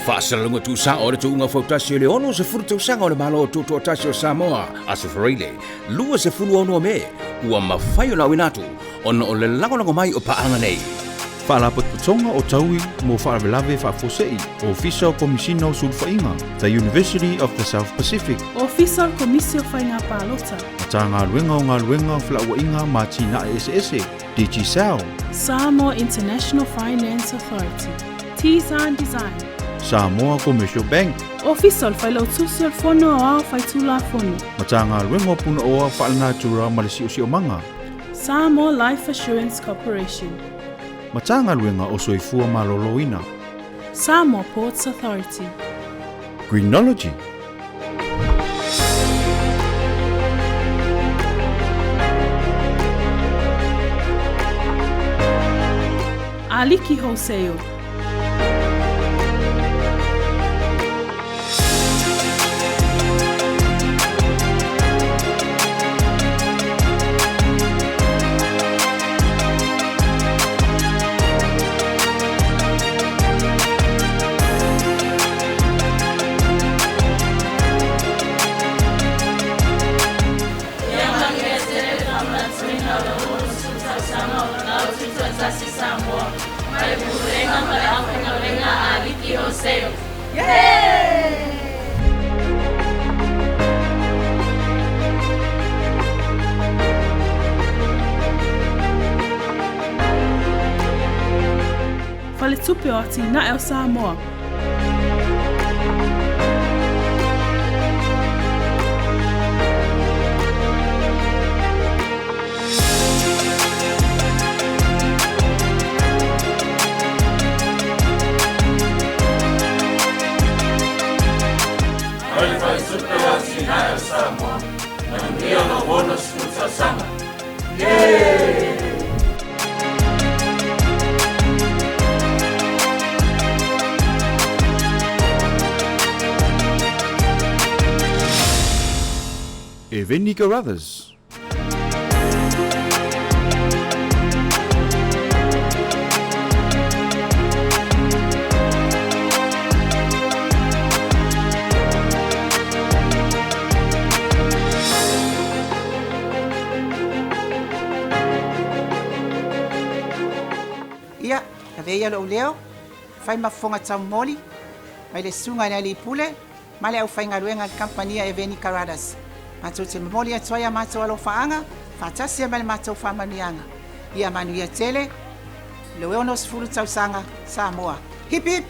Faasalalauga tuusao o le tuuga fautasi o le 60 tausaga o le Malo Tutoatasi o Samoa, Aso Faraile, 26 Me, ua mafai ona auina atu ona o le lagolago mai o paaga nei. Faalapotopotoga o Taui mo Faalavelave Faafuasei, Ofisa o Komisina o Sulufaiga, The University of the South Pacific. Ofisa o le Komisi o Faiga Palota. Matagaluega o Galuega, Felauaiga ma Atinae Eseese, Digicel. Samoa International Finance Authority, T-Zan Design. Samoa Commercial Bank. Ofisa o le Failautusi o le Fono Aoao Faitulafono. Matagaluega o Punaoa Faalenatura ma le Siosiomaga. Samoa Life Assurance Corporation. Matagaluega o Soifua Maloloina. Samoa Ports Authority. Greenology. Aliki Wholesale. Faletupe o Atinae o Samoa. Mai le Faletupe o Atinae o Samoa, manuia lou 60 tausaga. Yeah! Eveni Carruthers. Ia, avea ia lou leo, fai ma fofoga taumoli, mai le susuga i le Alii Pule ma le aufaigaluega a le kamupani Eveni Carruthers. Matou te momoli atu ai a matou alofaaga faatasi ai ma le matou faamanuiaga. Ia manuia tele le 60 tausaga Samoa. Hip hip!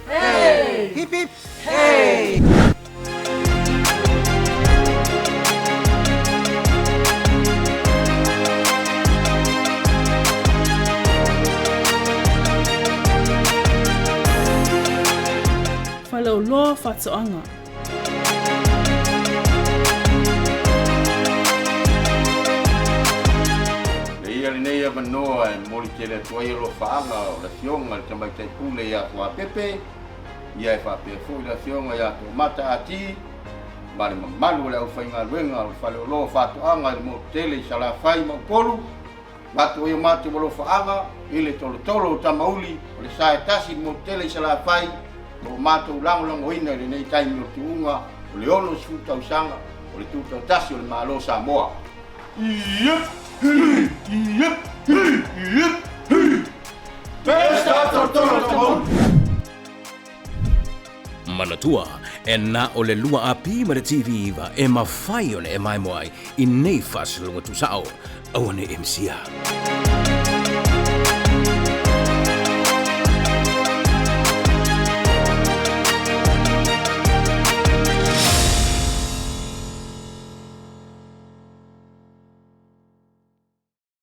Hey! Hip hip! Hey! Faleoloa Faatoaga. E ia lenei avanoa e momoli tele atu ai alofaaga o le Afioga i le Tamaitai Pule ia Fuapepe, ia e faapea foi le Afioga ia Toomata Ati ma le mamalu o le aufaigaluega o le Faleoloa Faatoaga i le motu tele i Salafai ma Upolu, avatu ai o matou alofaaga i le tolotolo o Tamauli o le sa e tasi i le motu tele i Salafai ma ua matou lagolagoina i lenei taimi o le tuuga o le 60 tausaga o le Tutoatasi o le Malo o Samoa. Iep! Hi! Iep! Hi! Iep! Hi! Pesta tolotolo o Tamauli! Manatua, e na o le 2AP ma le TV9 e mafai ona e maimoa ai i nei faasalalauga tuusao. Aua ne i e misia.